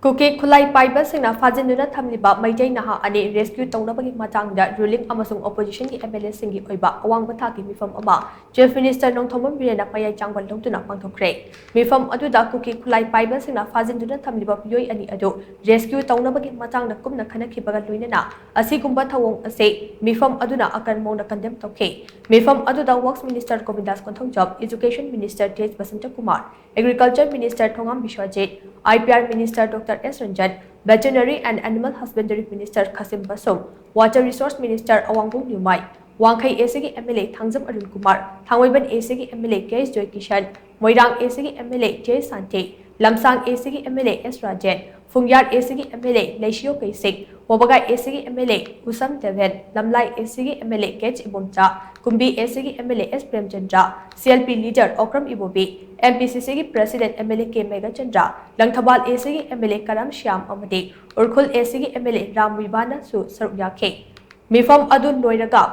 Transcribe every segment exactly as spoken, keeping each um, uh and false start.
ꯀꯨꯀꯤ ꯈꯨꯠꯂꯥꯏ ꯄꯥꯏꯕꯁꯤꯡꯅ ꯐꯥꯖꯤꯟꯗꯨꯅ ꯊꯝꯂꯤꯕ ꯃꯩꯇꯩ ꯅꯍꯥ ꯑꯅꯤ ꯔꯦꯁꯀ꯭ꯌꯨ ꯇꯧꯅꯕꯒꯤ ꯃꯇꯥꯡꯗ ꯔꯨꯂꯤꯡ ꯑꯃꯁꯨꯡ ꯑꯣꯄꯣꯖꯤꯁꯟꯒꯤ ꯑꯦꯝ ꯑꯦꯜ ꯑꯦꯁꯤꯡꯒꯤ ꯑꯣꯏꯕ ꯑꯋꯥꯡꯕ ꯊꯥꯛꯀꯤ ꯃꯤꯐꯝ ꯑꯃ ꯆꯤꯐ ꯃꯤꯅꯤꯁꯇꯔ ꯅꯣꯡꯊꯣꯝꯕꯝ ꯕꯤꯔꯦꯟꯅ ꯃꯌꯥꯏ ꯆꯥꯡꯕ ꯂꯧꯗꯨꯅ ꯄꯥꯡꯊꯣꯛꯈ꯭ꯔꯦ꯫ ꯃꯤꯐꯝ ꯑꯗꯨꯗ ꯀꯨꯀꯤ ꯈꯨꯠꯂꯥꯏ ꯄꯥꯏꯕꯁꯤꯡꯅ ꯐꯥꯖꯤꯟꯗꯨꯅ ꯊꯝꯂꯤꯕ ꯃꯤꯑꯣꯏ ꯑꯅꯤ ꯑꯗꯨ ꯔꯦꯁꯀ꯭ꯌꯨ ꯇꯧꯅꯕꯒꯤ ꯃꯇꯥꯡꯗ ꯀꯨꯞꯅ ꯈꯟꯅꯈꯤꯕꯒ ꯂꯣꯏꯅꯅ ꯑꯁꯤꯒꯨꯝꯕ ꯊꯧꯑꯣꯡ ꯑꯁꯤ ꯃꯤꯐꯝ ꯑꯗꯨꯅ ꯑꯀꯟꯕ ꯃꯑꯣꯡꯗ ꯀꯟꯗꯦꯝ ꯇꯧꯈꯤ꯫ ꯃꯤꯐꯝ ꯑꯗꯨꯗ works minister Govindas Konthoujam, education minister ꯇꯦꯖ Basanta Kumar, agriculture minister Thongam Biswajit, I P R minister doctor S Ranjan, veterinary and animal husbandry minister Khashim Vashum, water resource minister ꯑꯋꯥꯡꯕꯨꯡ ꯅ꯭ꯌꯨꯃꯥꯏ, ꯋꯥꯡꯈꯩ ꯑꯦ ꯁꯤꯒꯤ M L A Thangjam Arun Kumar, Thangmeiband A ꯁꯤꯒꯤ M L A K S Joykishan, Moirang A ꯁꯤꯒꯤ M L A J Shanti, Lamsang A ꯁꯤꯒꯤ M L A S Rajen, Phungyar A ꯁꯤꯒꯤ M L ꯑꯦ ꯂꯩꯁꯤꯌꯣ ꯀꯩꯁꯤꯛ, ꯋꯥꯕꯒꯥꯏ ꯑꯦ ꯁꯤꯒꯤ M L A Usham Deben, Lamlai A ꯁꯤꯒꯤ M L A K H Ibomcha, Kumbi A ꯁꯤꯒꯤ M L A S Premchandra, C L P leader Okram Ibobi, M P C ꯁꯤꯒꯤ president M L A K Meghachandra, Langthabal A ꯁꯤꯒꯤ M L ꯑꯦ ꯀꯔꯝ ꯁ꯭ꯌꯥꯝ ꯑꯃꯗꯤ ꯎꯔꯈꯨꯜ ꯑꯦ ꯁꯤꯒꯤ M L ꯑꯦ ꯔꯥꯝ ꯋꯤꯕꯥꯅꯁꯨ ꯁꯔꯨꯛ ꯌꯥꯈꯤ꯫ ꯃꯤꯐꯝ ꯑꯗꯨ ꯂꯣꯏꯔꯒ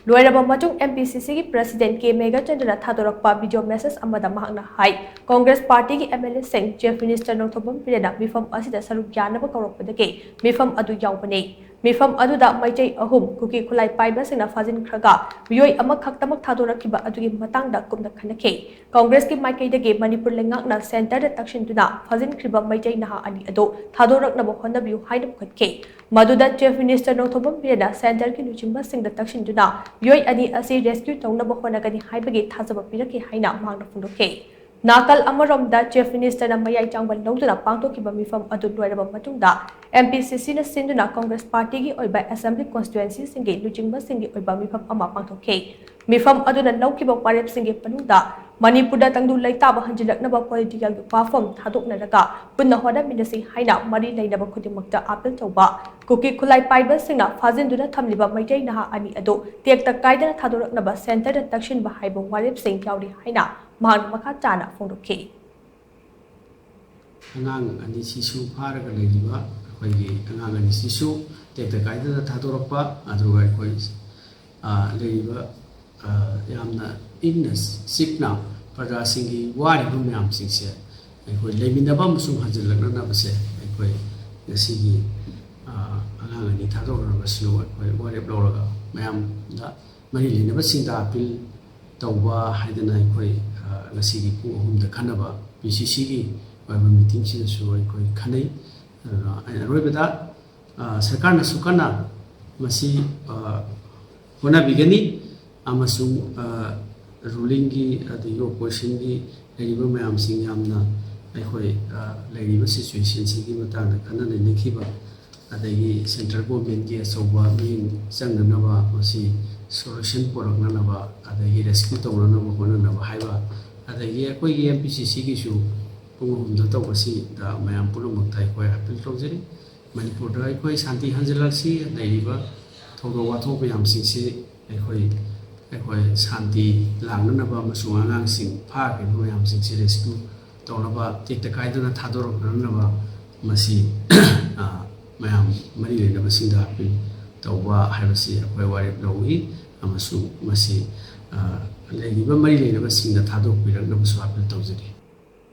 ꯂꯣꯏꯔꯕ ꯃꯇꯨꯡ ꯑꯦꯝ ꯄꯤ ꯁꯤ ꯁꯤꯒꯤ ꯄ꯭ꯔꯦꯁꯤꯗꯦꯟꯠ ꯀꯦ ꯃꯦꯘꯆꯟꯗ꯭ꯔꯅ ꯊꯥꯗꯣꯔꯛꯄ ꯚꯤꯗꯤꯑꯣ ꯃꯦꯁꯦꯖ ꯑꯃꯗ ꯃꯍꯥꯛꯅ ꯍꯥꯏ, ꯀꯣꯡꯒ꯭ꯔꯦꯁ ꯄꯥꯔꯇꯤꯒꯤ ꯑꯦꯝ ꯑꯦꯜ ꯑꯦꯁꯤꯡ ꯆꯤꯐ ꯃꯤꯅꯤꯁꯇꯔ ꯅꯣꯡꯊꯣꯝꯕꯝ ꯕꯤꯔꯦꯟꯅ ꯃꯤꯐꯝ ꯑꯁꯤꯗ ꯁꯔꯨꯛ ꯌꯥꯅꯕ ꯀꯧꯔꯛꯄꯗꯒꯤ ꯃꯤꯐꯝ ꯑꯗꯨ ꯌꯥꯎꯕꯅꯤ꯫ ꯃꯤꯐꯝ ꯑꯗꯨꯗ ꯃꯩꯇꯩ ꯑꯍꯨꯝ ꯀꯨꯀꯤ ꯈꯨꯠꯂꯥꯏ ꯄꯥꯏꯕꯁꯤꯡꯅ ꯐꯥꯖꯤꯟꯈ꯭ꯔꯒ ꯃꯤꯑꯣꯏ ꯑꯃꯈꯛꯇꯃꯛ ꯊꯥꯗꯣꯔꯛꯈꯤꯕ ꯑꯗꯨꯒꯤ ꯃꯇꯥꯡꯗ ꯀꯨꯞꯅ ꯈꯟꯅꯈꯤ꯫ ꯀꯣꯡꯒ꯭ꯔꯦꯁꯀꯤ ꯃꯥꯏꯀꯩꯗꯒꯤ ꯃꯅꯤꯄꯨꯔ ꯂꯩꯉꯥꯛꯅ ꯁꯦꯟꯇꯔꯗ ꯇꯛꯁꯤꯟꯗꯨꯅ ꯐꯥꯖꯤꯟꯈ꯭ꯔꯤꯕ ꯃꯩꯇꯩ ꯅꯍꯥ ꯑꯅꯤ ꯑꯗꯨ ꯊꯥꯗꯣꯔꯛꯅꯕ ꯍꯣꯠꯅꯕꯤꯌꯨ ꯍꯥꯏꯅ ꯄꯨꯈꯠꯈꯤ꯫ ꯃꯗꯨꯗ ꯆꯤꯐ ꯃꯤꯅꯤꯁꯇꯔ ꯅꯣꯡꯊꯣꯝꯕꯝ ꯕꯤꯔꯦꯟꯅ ꯁꯦꯟꯇꯔꯒꯤ ꯂꯨꯆꯤꯡꯕꯁꯤꯡꯗ ꯇꯛꯁꯤꯟꯗꯨꯅ ꯃꯤꯑꯣꯏ ꯑꯅꯤ ꯑꯁꯤ ꯔꯦꯁꯀ꯭ꯌꯨ ꯇꯧꯅꯕ ꯍꯣꯠꯅꯒꯅꯤ ꯍꯥꯏꯕꯒꯤ ꯊꯥꯖꯕ ꯄꯤꯔꯛꯈꯤ ꯍꯥꯏꯅ ꯃꯍꯥꯛꯅ ꯐꯣꯡꯗꯣꯛꯈꯤ꯫ ꯅꯥꯀꯜ ꯑꯃꯔꯣꯝꯗ ꯆꯤꯐ ꯃꯤꯅꯤꯁꯇꯔꯅ ꯃꯌꯥꯏ ꯆꯥꯡꯕ ꯂꯧꯗꯨꯅ ꯄꯥꯡꯊꯣꯛꯈꯤꯕ ꯃꯤꯐꯝ ꯑꯗꯨ ꯂꯣꯏꯔꯕ ꯃꯇꯨꯡꯗ ꯑꯦꯝ ꯄꯤ ꯁꯤ ꯁꯤꯅ ꯁꯤꯟꯗꯨꯅ ꯀꯣꯡꯒ꯭ꯔꯦꯁ ꯄꯥꯔꯇꯤꯒꯤ ꯑꯣꯏꯕ ꯑꯦꯁꯦꯝꯕ꯭ꯂꯤ ꯀꯣꯟꯁꯇꯤꯇ꯭ꯋꯦꯟꯁꯤꯁꯤꯡꯒꯤ ꯂꯨꯆꯤꯡꯕꯁꯤꯡꯒꯤ ꯑꯣꯏꯕ ꯃꯤꯐꯝ ꯑꯃ ꯄꯥꯡꯊꯣꯛꯈꯤ꯫ ꯃꯤꯐꯝ ꯑꯗꯨꯅ ꯂꯧꯈꯤꯕ ꯋꯥꯔꯦꯞꯁꯤꯡꯒꯤ ꯃꯅꯨꯡꯗ ꯃꯅꯤꯄꯨꯔꯗ ꯇꯪꯗꯨ ꯂꯩꯇꯥꯕ ꯍꯟꯖꯤꯜꯂꯛꯅꯕ ꯄꯣꯂꯤꯇꯤꯀꯦꯜꯒꯤ ꯋꯥꯐꯝ ꯊꯥꯗꯣꯛꯅꯔꯒ ꯄꯨꯟꯅ ꯍꯣꯠꯅꯃꯤꯟꯅꯁꯤ ꯍꯥꯏꯅ ꯃꯔꯤ ꯂꯩꯅꯕ ꯈꯨꯗꯤꯡꯃꯛꯇ ꯑꯥꯄꯤꯜ ꯇꯧꯕ, ꯀꯨꯀꯤ ꯈꯨꯠꯂꯥꯏ ꯄꯥꯏꯕꯁꯤꯡꯅ ꯐꯥꯖꯤꯟꯗꯨꯅ ꯊꯝꯂꯤꯕ ꯃꯩꯇꯩ ꯅꯍꯥ ꯑꯅꯤ ꯑꯗꯨ ꯇꯦꯛꯇ ꯀꯥꯏꯗꯅ ꯊꯥꯗꯣꯔꯛꯅꯕ ꯁꯦꯟꯇꯔꯗ ꯇꯛꯁꯤꯟꯕ ꯍꯥꯏꯕ ꯋꯥꯔꯦꯞꯁꯤꯡ ꯌꯥꯎꯔꯤ ꯍꯥꯏꯅ ꯃꯍꯥꯛꯅ ꯃꯈꯥ ꯇꯥꯅ ꯐꯣꯡꯗꯣꯛꯈꯤ꯫ ꯑꯉꯥꯡ ꯑꯅꯤꯁꯤꯁꯨ ꯐꯥꯔꯒ ꯂꯩꯔꯤꯕ ꯑꯩꯈꯣꯏꯒꯤ ꯑꯉꯥꯡ ꯑꯅꯤꯁꯤꯁꯨ ꯇꯦꯛꯇ ꯀꯥꯏꯗꯅ ꯊꯥꯗꯣꯔꯛꯄ, ꯑꯗꯨꯒ ꯑꯩꯈꯣꯏ, ꯑ, ꯂꯩꯔꯤꯕ, ꯑ, ꯌꯥꯝꯅ ꯏꯪꯅ ꯆꯤꯛꯅ ꯄ꯭ꯔꯖꯥꯁꯤꯡꯒꯤ ꯋꯥꯔꯤꯕ ꯃꯌꯥꯝꯁꯤꯡꯁꯦ ꯑꯩꯈꯣꯏ ꯂꯩꯃꯤꯟꯅꯕ ꯑꯃꯁꯨꯡ ꯍꯟꯖꯤꯜꯂꯛꯅꯅꯕꯁꯦ ꯑꯩꯈꯣꯏ ꯉꯁꯤꯒꯤ, ꯑ, ꯑꯉꯥꯡ ꯑꯅꯤ ꯊꯥꯗꯣꯛꯅꯕꯁꯤꯁꯨ ꯑꯩꯈꯣꯏ ꯋꯥꯔꯦꯞ ꯂꯧꯔꯒ ꯃꯌꯥꯝꯗ ꯃꯔꯤ ꯂꯩꯅꯕꯁꯤꯡꯗ ꯑꯥꯄꯤꯜ ꯇꯧꯕ ꯍꯥꯏꯗꯅ ꯑꯩꯈꯣꯏ, ꯑ, ꯉꯁꯤꯒꯤ ꯄꯨꯡ ꯑꯍꯨꯝꯗ ꯈꯟꯅꯕ ꯄꯤ ꯁꯤ ꯁꯤꯒꯤ ꯑꯣꯏꯕ ꯃꯤꯇꯤꯡꯁꯤꯗꯁꯨ ꯑꯩꯈꯣꯏ ꯈꯟꯅꯩ꯫ ꯑꯗꯨꯅ ꯑꯩꯅ ꯑꯔꯣꯏꯕꯗ, ꯑ, ꯁꯔꯀꯥꯔꯅꯁꯨ ꯀꯟꯅ ꯃꯁꯤ, ꯑ, ꯍꯣꯠꯅꯕꯤꯒꯅꯤ ꯑꯃꯁꯨꯡ, ꯑ, ꯔꯨꯂꯤꯡꯒꯤ ꯑꯗꯒꯤ ꯑꯣꯄꯣꯖꯤꯁꯟꯒꯤ ꯂꯩꯔꯤꯕ ꯃꯌꯥꯝꯁꯤꯡ ꯌꯥꯝꯅ ꯑꯩꯈꯣꯏ, ꯑ, ꯂꯩꯔꯤꯕ ꯁꯤꯆꯨꯋꯦꯁꯟꯁꯤꯒꯤ ꯃꯇꯥꯡꯗ ꯈꯟꯅ ꯅꯩꯅꯈꯤꯕ, ꯑꯗꯒꯤ ꯁꯦꯟꯇ꯭ꯔꯦꯜ ꯒꯣꯔꯃꯦꯟꯒꯤ ꯑꯆꯧꯕ ꯃꯤꯠꯌꯦꯡ ꯆꯪꯅꯅꯕ, ꯃꯁꯤ ꯁꯣꯂꯨꯁꯟ ꯄꯨꯔꯛꯅꯅꯕ, ꯑꯗꯒꯤ ꯔꯦꯁꯀ꯭ꯌꯨ ꯇꯧꯅꯅꯕ ꯍꯣꯠꯅꯅꯕ ꯍꯥꯏꯕ, ꯑꯗꯒꯤ ꯑꯩꯈꯣꯏꯒꯤ ꯑꯦꯝ ꯄꯤ ꯁꯤ ꯁꯤꯒꯤꯁꯨ ꯄꯨꯡ ꯑꯍꯨꯝꯗ ꯇꯧꯕꯁꯤꯗ ꯃꯌꯥꯝ ꯄꯨꯝꯅꯃꯛꯇ ꯑꯩꯈꯣꯏ ꯑꯥꯄꯤꯜ ꯇꯧꯖꯔꯤ꯫ ꯃꯅꯤꯄꯨꯔꯗ ꯑꯩꯈꯣꯏ ꯁꯥꯟꯇꯤ ꯍꯟꯖꯤꯜꯂꯛꯁꯤ, ꯂꯩꯔꯤꯕ ꯊꯧꯗꯣꯛ ꯋꯥꯊꯣꯛ ꯃꯌꯥꯝꯁꯤꯡꯁꯤ ꯑꯩꯈꯣꯏ, ꯑꯩꯈꯣꯏ ꯁꯥꯟꯇꯤ ꯂꯥꯛꯅꯅꯕ ꯑꯃꯁꯨꯡ ꯑꯉꯥꯡꯁꯤꯡ ꯐꯥꯈ꯭ꯔꯤꯕ ꯃꯌꯥꯝꯁꯤꯡꯁꯤ ꯔꯦꯁꯀ꯭ꯌꯨ ꯇꯧꯅꯕ, ꯇꯦꯛꯇ ꯀꯥꯏꯗꯅ ꯊꯥꯗꯣꯔꯛꯅꯅꯕ ꯃꯁꯤ, ꯑ, ꯃꯌꯥꯝ ꯃꯔꯤ ꯂꯩꯅꯕꯁꯤꯡꯗ ꯑꯥꯄꯤꯜ ꯇꯧꯕ ꯍꯥꯏꯕꯁꯤ ꯑꯩꯈꯣꯏ ꯋꯥꯔꯦꯞ ꯂꯧꯏ ꯑꯃꯁꯨꯡ ꯃꯁꯤ, ꯑ, ꯂꯩꯔꯤꯕ ꯃꯔꯤ ꯂꯩꯅꯕꯁꯤꯡꯗ ꯊꯥꯗꯣꯛꯄꯤꯔꯛꯅꯕꯁꯨ ꯑꯥꯄꯤꯜ ꯇꯧꯖꯔꯤ꯫